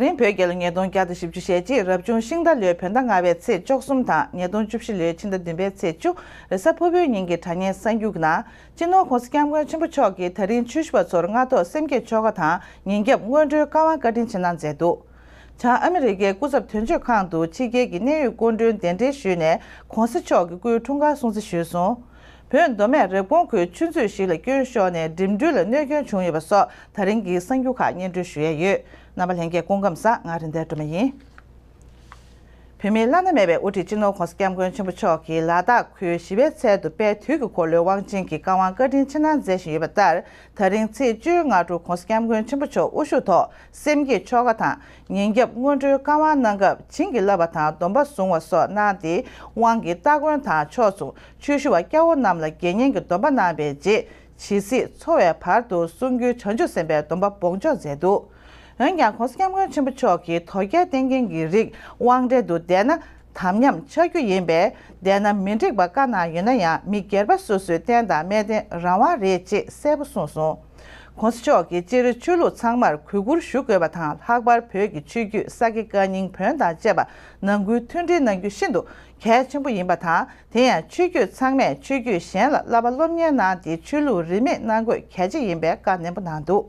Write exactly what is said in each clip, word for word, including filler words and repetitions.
དེ་རིང་བོད་རྒྱལ་ལོ་ཉིས་སྟོང་བརྒྱ་དང་བཞི་བཅུ་ཞེ་གཅིག་རབ་བྱུང་ཤིང་རྟ་ལོའི་བོད་ཟླ་ལྔ་པའི་ཚེས་བཅུ་གསུམ་དང་ཉིས་སྟོང་བཅུ་བཞི་ལོའི་ཕྱི་ཟླ་བདུན་པའི་ཚེས་བཅུ། རེས་གཟའ་ཕུར་བུའི་ཉིན་གྱི་དྲ་བརྙན་གསར་འགྱུར་གྱི་ནང་། སྤྱི་ནོར་༸གོང་ས་༸སྐྱབས་མགོན་ཆེན་པོ་མཆོག་གིས་ད་རིང་ཆོས་ཞུ་བ་ཚོར་སྔ་ཐོག་སེམས་བསྐྱེད་ཆོ་ག་དང་ཉིན་རྒྱབ་སྔོན་འགྲོའི་བཀའ་དབང་བཀའ་དྲིན་ཆེ་གནང་མཛད་འདུག་བྱང་ཨ་མི་རི་ཀའི་སྐུ་ཚབ་དོན་གཅོད་ཁང་དུ་ཕྱི་རྒྱལ་གྱི་གནད་ཡོད་སྐུ་མགྲོན་གདན་འདྲེན་ཞུས་ནས་༸གོང་ས་མཆོག་གི་སྐུའི་འཁྲུངས་སྐར་སྲུང་བརྩི་ཞུས་སོང་། བོད་མདོ་སྨད་རེབ་གོང་ཁུལ་ཆུ་མཛོད་ཞིག་ལ་སྐྱོན་ཤོར་ནས་འགྲིམ་འགྲུལ་ལ་གནོད་སྐྱོན་བྱུང་ཡོད་པ་སོགས་ད་རིང་གི་གསར་འགྱུར་ཁག་སྙན་སྒྲོན་ཞུ་ཡས་ཡོད། རྣམ་པ་ལྷན་རྒྱས་སྐུ་ཁམས་བཟང་། ང་རིན་ལྡན་སྒྲོལ་མ་ཡིན། བོད་མིའི་བླ་ན་མེད་པའི་དབུ་ཁྲིད་སྤྱི་ནོར་༸གོང་ས་༸སྐྱབས་མགོན་ཆེན་པོ་མཆོག་གིས་ལ་དྭགས་ཁུལ་བཞི་པའི་ཚལ་དུ་དཔལ་དུས་ཀྱི་འཁོར་ལོའི་དབང་ཆེན་གྱི་བཀའ་དབང་བཀའ་དྲིན་ཆེ་གནང་མཛད་བཞིན་ཡོད་པ་ལྟར། ད་རིང་ཚེས་བཅུའི་སྔ་དྲོ་༸གོང་ས་༸སྐྱབས་མགོན་ཆེན་པོ་མཆོག་དབུ་བཞུགས་ཐོག་སེམས་བསྐྱེད་ཆོ་ག་དང་། ཉིན་རྒྱབ་སྔོན་འགྲོའི་བཀའ་དབང་གནང་སྐབས་བྱིན་གྱིས་བརླབས་པ་དང་སྡོམ་པ་བཟུང་བ་སོགས་གནང་སྟེ། དབང་གི་སྟ་གོན་དང་ཕྱོགས་མཚུངས་ཆོས་ཞུ་བ་སྐྱ་བོ་རྣམས་ལ་དགེ་བསྙེན་གྱི་སྡོམ་པ་གནང་བའི་རྗེས། ཇི་སྲིད་འཚོ་བའི་བར་དུ་གསུང་རྒྱུན་བྱང་ཆུབ་སེམས་དཔའི་སྡོམ་པ་སྦོང་འཇོག་མཛད་འདུག་འོན་ཀྱང་༸གོང་ས་༸སྐྱབས་མགོན་ཆེན་པོ་མཆོག་གིས་དོལ་རྒྱལ་བསྟེན་མཁན་གྱི་རིགས་དབང་གྲལ་དུ་བསྡད་ན་དམ་ཉམས་ཆགས་རྒྱུ་ཡིན་པས། བསྡད་ན་མི་འགྲིག་པ་བཀའ་གནང་ཡོད་ན་ཡང་མི་སྒེར་པ་སོ་སོའི་བསྟན་དང་སྨྲས་དོན་རང་དབང་རེད་ཅེས་གསལ་པོ་གསུངས་སོང་། ༸གོང་ས་མཆོག་གིས་སྤྱིར་ཆོས་ལུགས་ཚང་མར་གུས་བཀུར་ཞུ་དགོས་པ་དང་། ལྷག་པར་བོད་ཀྱི་ཆོས་བརྒྱུད་ས་དགེ་བཀའ་རྙིང་བོན་དང་བཅས་པ་ནང་ཁུལ་མཐུན་སྒྲིལ་གནང་རྒྱུ་ཤིན་ཏུ་གལ་ཆེན་པོ་ཡིན་པ་དང་། དེ་ཡང་ཆོས་བརྒྱུད་ཚང་མས་ཆོས་བརྒྱུད་གཞན་ལ་བསླབ་པ་སློབ་གཉེར་གནང་སྟེ་ཆོས་ལུགས་རིས་མེད་གནང་དགོས་གལ་ཆེ་ཡིན་པའི་བཀའ་ནན་པོ་གནང་འདུག་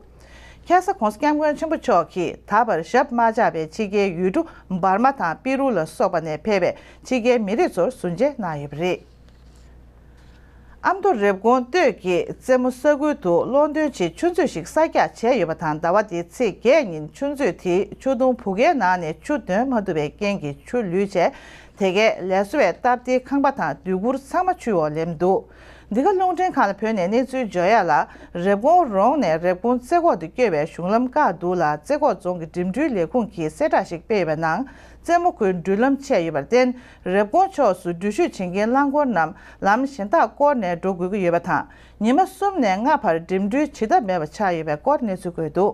ཁ་སང་༸གོང་ས་༸སྐྱབས་མགོན་ཆེན་པོ་མཆོག་གིས་ད་བར་ཞབས་མ་ཆག་པའི་ཕྱི་རྒྱལ་ཡུལ་གྲུ་འབར་མ་དང་པི་རུ་ལ་སོགས་པ་ནས་ཕེབས་པའི་ཕྱི་རྒྱལ་མི་རིགས་ཚོར་གསུང་བཤད་གནང་ཡོད་པ་རེད། ཨ་མདོ་རེབ་གོང་སྟོད་ཀྱི་རྩེ་མོ་ས་ཁུལ་དུ་གློག་འདོན་ཆེད་ཆུ་མཛོད་ཞིག་གསར་རྒྱག་བྱས་ཡོད་པ་དང་། ཟླ་བ་འདིའི་ཚེས་བརྒྱད་ཉིན་ཆུ་མཛོད་དེའི་ཆུ་དུང་བུ་གའི་ནང་ནས་ཆུ་འདོན་མ་ཐུབ་པའི་རྐྱེན་གྱིས་ཆུ་ལུད་བྱས། དེ་གའི་ལས་བཟོ་བའི་སྟབས་བདེའི་ཁང་པ་དང་སྡོད་གུར་ཚང་མ་ཆུའི་འོག་ལེབ་འདུག་འདི་ག་རླུང་འཕྲིན་ཁང་ལ་བོད་ནས་གནས་ཚུལ་འབྱོར་ཡག་ལ། རེབ་གོང་རོང་ནས་རེབ་གོང་རྩེ་ཁོག་ཏུ་སྐྱོད་པའི་གཞུང་ལམ་བཀག་འདུག་ལ། རྩེ་ཁོག་རྫོང་གི་འགྲིམ་འགྲུལ་ལས་ཁུངས་ཀྱིས་གསལ་བསྒྲགས་ཤིག་སྤེལ་ཡོད་པའི་ནང་། རྩེ་མོ་ཁུལ་འགྲུལ་ལམ་ཆད་ཡོད་པར་བརྟེན། རེབ་གོང་ཕྱོགས་སུ་འགྲུལ་བཞུད་བྱེད་མཁན་རླངས་འཁོར་རྣམས་ལམ་གཞན་དག་བསྐོར་ནས་འགྲོ་དགོས་ཀྱི་ཡོད་པ་དང་། ཉི་མ་གསུམ་ནས་ལྔ་བར་འགྲིམ་འགྲུལ་བྱེད་ཐབས་མེད་པ་ཆགས་ཡོད་པའི་སྐོར་གནས་ཚུལ་བཀོད་འདུག་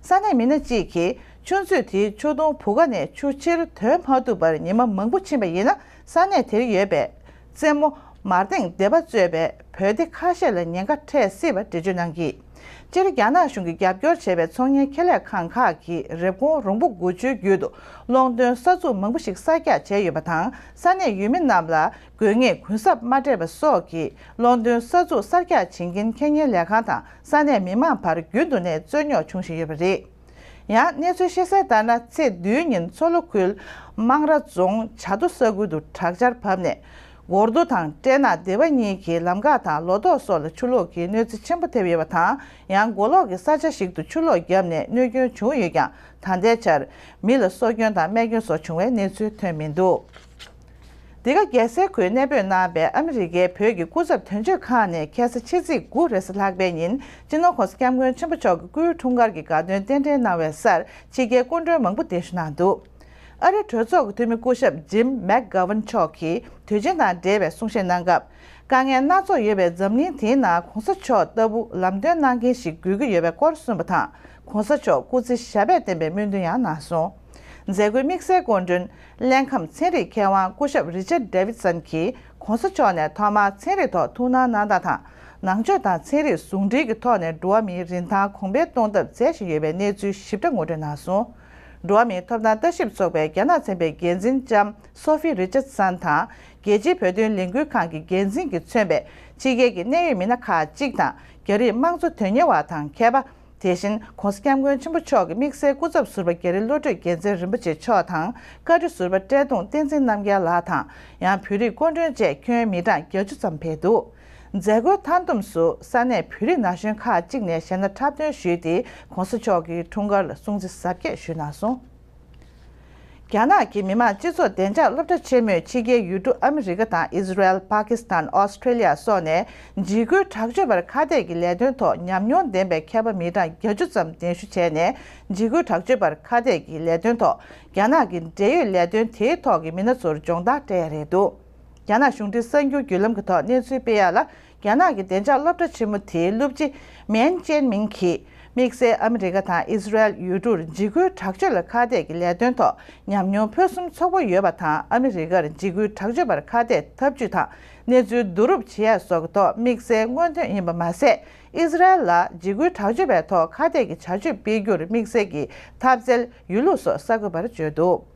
ས་གནས་མི་སྣ་གཅིག་གིས་ཆུ་མཛོད་དེའི་ཆུ་དུང་བུ་ག་ནས་ཆུ་ཕྱིར་དོན་མ་ཐུབ་པར་ཉི་མ་མང་པོ་ཕྱིན་པ་ཡིན་ན། ས་གནས་དེར་ཡོད་པའི་རྩེ་མོ་མར་སྟེང་སྡེ་པ་གཙོས་པའི་བོད་སྡེ་ཁ་ཤས་ལ་ཉེན་ཁ་འཕྲད་སྲིད་པ་འགྲེལ་བརྗོད་གནང་གིས། སྤྱིར་རྒྱ་ནག་གཞུང་གིས་རྒྱབ་སྐྱོར་བྱས་པའི་ཚོང་གཉེར་ཁེ་ལས་ཁང་ཁག་གིས་རེབ་གོང་རོང་པོ་དགུ་ཆུའི་རྒྱུད་དུ་གློག་འདོན་ས་ཚུགས་མང་པོ་ཞིག་གསར་རྒྱག་བྱས་ཡོད་པ་དང་། ས་གནས་ཡུལ་མི་རྣམས་ལ་དགོས་ངེས་གུན་གསབ་མ་སྤྲད་པ་སོགས་ཀྱིས་གློག་འདོན་ས་ཚུགས་གསར་རྒྱག་བྱེད་མཁན་ཁེ་གཉེར་ལས་ཁང་དང་ས་གནས་མི་མང་བར་རྒྱུན་དུ་ནས་རྩོད་རྙོག་འབྱུང་བཞིན་ཡོད་པ་རེད། ཡང་གནས་ཚུལ་ཤེས་གསལ་ལྟར་ན། ཚེས་བདུན་ཉིན་མཚོ་ལྷོ་ཁུལ་སྨང་ར་རྫོང་བྱ་རྡོ་ས་ཁུལ་དུ་དྲག་ཆར་བབས་ནས། སྒོར་རྡོ་དང་སྤྲེལ་ནག་སྡེ་བ་གཉིས་ཀྱི་ལམ་འགག་དང་ལོ་ཏོག་སོགས་ལ་ཆུ་ལོག་གིས་གནོད་འཚེ་ཆེན་པོ་ཐེབས་ཡོད་པ་དང་། ཡང་མགོ་ལོག་གི་ས་ཆ་ཞིག་ཏུ་ཆུ་ལོག་བརྒྱབ་ནས་གནོད་སྐྱོན་བྱུང་ཡོད་ཀྱང་། ད་ལྟའི་ཆར་མི་ལ་སྲོག་སྐྱོན་དང་རྨས་སྐྱོན་སོགས་བྱུང་བའི་གནས་ཚུལ་ཐོན་མི་འདུག་འདི་ག་རྒྱལ་སའི་ཁུལ་གནས་སྤོས་གནང་བའི་ཨ་མི་རི་ཀའི་བོད་ཀྱི་སྐུ་ཚབ་དོན་གཅོད་ཁང་ནས་ཁ་སང་ཕྱི་ཚེས་དགུ་རེས་གཟའ་ལྷག་པའི་ཉིན། སྤྱི་ནོར་༸གོང་ས་༸སྐྱབས་མགོན་ཆེན་པོ་མཆོག་གི་སྐུའི་འཁྲུངས་སྐར་གྱི་དགའ་སྟོན་རྟེན་འབྲེལ་གནང་བའི་སར་ཕྱི་རྒྱལ་སྐུ་མགྲོན་མང་པོ་གདན་ཞུ་གནང་འདུག་ཨ་རིའི་གྲོས་ཚོགས་ཀྱི་འཐུས་མི་སྐུ་ཞབས་ཇིམ་མེག་གྷ་ཝན་མཆོག་གིས་དུས་ཆེན་དང་འབྲེལ་བའི་གསུང་བཤད་གནང་སྐབས། དཀའ་ངལ་སྣ་ཚོགས་ཡོད་པའི་འཛམ་གླིང་དེའི་ནང་གོང་ས་མཆོག་ལྟ་བུ་ལམ་སྟོན་གནང་མཁན་ཞིག་དགོས་ཀྱི་ཡོད་པའི་སྐོར་གསུངས་པ་དང་། གོང་ས་མཆོག་སྐུ་ཚེ་ཞབས་པད་བརྟན་པའི་སྨོན་འདུན་ཡང་གནང་སོང་། མཛད་སྒོའི་དམིགས་བསལ་སྐུ་མགྲོན། སླད་ཁམས་ཚན་རིག་མཁས་དབང་སྐུ་ཞབས་རི་ཅར་ཌེ་ཝིད་སན་གྱིས། གོང་ས་མཆོག་ནས་ཐོག་མར་ཚན་རིག་ཐོག་ཐུགས་སྣང་གནང་སྟངས་དང་། ནང་ཆོས་དང་ཚན་རིག་ཟུང་འབྲེལ་གྱི་ཐོག་ནས་འགྲོ་བ་མིའི་རིན་ཐང་གོང་འཕེལ་གཏོང་ཐབས་མཛད་བཞིན་ཡོད་པའི་གནས་ཚུལ་ཞིབ་ཕྲ་ངོ་སྤྲོད་གནང་སོང་། འགྲོ་བ་མིའི་ཐོབ་ཐང་ལྟ་ཞིབ་ཚོགས་པའི་རྒྱ་ནག་ཚན་པའི་འགན་འཛིན་ལྕམ་སོ་ཧྥི་རི་ཅར་སན་དང་། རྒྱལ་སྤྱིའི་བོད་དོན་ལས་འགུལ་ཁང་གི་འགན་འཛིན་གྱིས་མཚོན་པའི་ཕྱི་རྒྱལ་གྱི་གནད་ཡོད་མི་སྣ་ཁག་ཅིག་དང་། རྒྱ་རིགས་དམངས་གཙོ་དོན་གཉེར་བ་དང་མཁས་པ། དེ་བཞིན་༸གོང་ས་༸སྐྱབས་མགོན་ཆེན་པོ་མཆོག་གི་དམིགས་བསལ་སྐུ་ཚབ་ཟུར་པ་རྒྱ་རི་བློ་གྲོས་རྒྱལ་མཚན་རིན་པོ་ཆེ་མཆོག་དང་། བཀའ་ཁྲི་ཟུར་པ་བཀྲས་མཐོང་བསྟན་འཛིན་རྣམ་རྒྱལ་ལགས་དང་། ཡང་བོད་རིགས་སྐུ་མགྲོན་བཅས་ཁྱོན་མི་གྲངས་བརྒྱད་ཅུ་ཙམ་ཕེབས་འདུག་མཛད་སྒོའི་མཐའ་བསྡོམས་སུ་ས་གནས་བོད་རིགས་ན་གཞོན་ཁག་ཅིག་ནས་གཞས་སྣ་འཁྲབ་སྟོན་ཞུས་ཏེ། གོང་ས་མཆོག་གི་འཁྲུངས་སྐར་ལ་སྲུང་བརྩི་གཟབ་རྒྱས་ཞུས་གནང་སོང་། རྒྱ་ནག་གི་མི་དམངས་སྤྱི་ཚོགས་བདེ་འཇགས་སློབ་གྲྭ་ཆེན་མོས་ཕྱི་རྒྱལ་ཡུལ་གྲུ་ཨ་མི་རི་ཀ་དང་ཨི་ཟི་རལ། པ་ཀི་སི་ཐན། ཨོ་སི་ཁྲེ་ལི་ཡ་སོགས་ནས་འཇིགས་སྐུལ་དྲག་སྤྱོད་པར་ཁ་གཏད་ཀྱི་ལས་དོན་ཐོག་ཉམས་མྱོང་ལྡན་པའི་མཁས་པ་མི་གྲངས་བརྒྱད་ཅུ་ཙམ་གདན་ཞུ་བྱས་ནས། འཇིགས་སྐུལ་དྲག་སྤྱོད་པར་ཁ་གཏད་ཀྱི་ལས་དོན་ཐོག་རྒྱ་ནག་གི་འབྲེལ་ཡོད་ལས་དོན་དེའི་ཐོག་གི་མི་སྣ་ཚོར་སྦྱོང་བརྡར་སྤྲད་ཡ་རེད་འདུག་རྒྱ་ནག་གཞུང་འབྲེལ་གསར་འགྱུར་བརྒྱུད་ལམ་གྱི་ཐོག་གནས་ཚུལ་སྤེལ་ཡ་ལ། རྒྱ་ནག་གི་བདེ་འཇགས་སློབ་གྲྭ་ཆེན་མོ་དེའི་སློབ་སྤྱི་མེན་ཅན་མིང་གིས། དམིགས་བསལ་ཨ་མི་རི་ཀ་དང་ཨི་སི་རལ་ཡུལ་གྲུར་འཇིགས་སྐུལ་དྲག་སྤྱོད་ལ་ཁ་གཏད་ཀྱི་ལས་དོན་ཐོག་ཉམས་མྱོང་ཕུན་སུམ་ཚོགས་པོ་ཡོད་པ་དང་། ཨ་མི་རི་ཀར་འཇིགས་སྐུལ་དྲག་སྤྱོད་པར་ཁ་གཏད་ཐབས་ཇུས་དང་གནས་ཚུལ་བསྡུ་རུབ་བྱེད་ཡ་སོགས་ཀྱི་ཐོག་དམིགས་བསལ་སྔོན་ཐོན་ཡིན་པ་མ་ཟད། ཨི་སི་རལ་ལ་འཇིགས་སྐུལ་དྲག་སྤྱོད་པའི་ཐོག་ཁ་གཏད་ཀྱི་བྱ་སྤྱོད་སྤེལ་རྒྱུར་དམིགས་བསལ་གྱི་ཐབས་རྩལ་ཡོད་ལུགས་སོགས་གསར་འགོད་པར་བརྗོད་འདུག་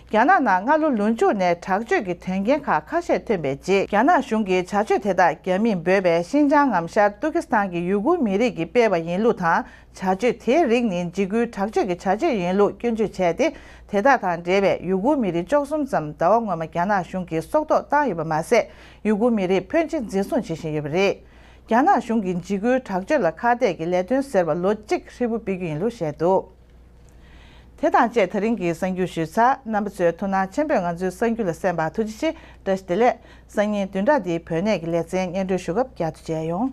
རྒྱ་ནག་ནང་སྔ་ལོ་ལོ་མཇུག་ནས་དྲག་སྤྱོད་ཀྱི་དོན་རྐྱེན་ཁག་ཁ་ཤས་ཐོན་པའི་རྗེས། རྒྱ་ནག་གཞུང་གིས་བྱ་སྤྱོད་དེ་དག་རྒྱ་མིས་འབོད་པའི་ཤིན་ཅང་ངམ་ཤར་ཏུར་ཀི་སི་ཐན་གྱི་ཡུ་གུར་མི་རིགས་ཀྱིས་སྤེལ་བ་ཡིན་ལུགས་དང་། བྱ་སྤྱོད་དེའི་རིགས་ནི་འཇིགས་སྐུལ་དྲག་སྤྱོད་ཀྱི་བྱ་སྤྱོད་ཡིན་ལུགས་སྐྱོན་བརྗོད་བྱས་ཏེ། དེ་དག་དང་འབྲེལ་བའི་ཡུ་གུར་མི་རིགས་བཅུ་གསུམ་ཙམ་ཟླ་བ་སྔོན་མ་རྒྱ་ནག་གཞུང་གིས་སྲོག་ཐོག་བཏང་ཡོད་པ་མ་ཟད། ཡུ་གུར་མི་རིགས་ཕོན་ཆེ་འཛིན་བཟུང་བྱེད་བཞིན་ཡོད་པ་རེད། རྒྱ་ནག་གཞུང་གིས་འཇིགས་སྐུལ་དྲག་སྤྱོད་ལ་ཁ་གཏད་ཀྱི་ལས་དོན་ཟེར་བ་ལོ་གཅིག་ཧྲིལ་པོ་སྤེལ་རྒྱུ་ཡིན་ལུགས་བཤད་འདུག་དེ་དང་བཅས་ད་རིང་གི་གསར་འགྱུར་ཞུས་ཚར། རྣམ་པ་ཚོས་ཐུགས་སྣང་ཆེན་པོས་ང་ཚོའི་གསར་འགྱུར་ལ་གསན་པར་ཐུགས་རྗེ་ཆེ། བཀྲ་ཤིས་བདེ་ལེགས། སང་ཉིན་བདུན་ཕྲག་འདིའི་བོད་གནས་ཀྱི་ལེ་ཚན་སྙན་སྒྲོན་ཞུ་སྐབས་བསྐྱར་དུ་མཇལ་ཡོང་།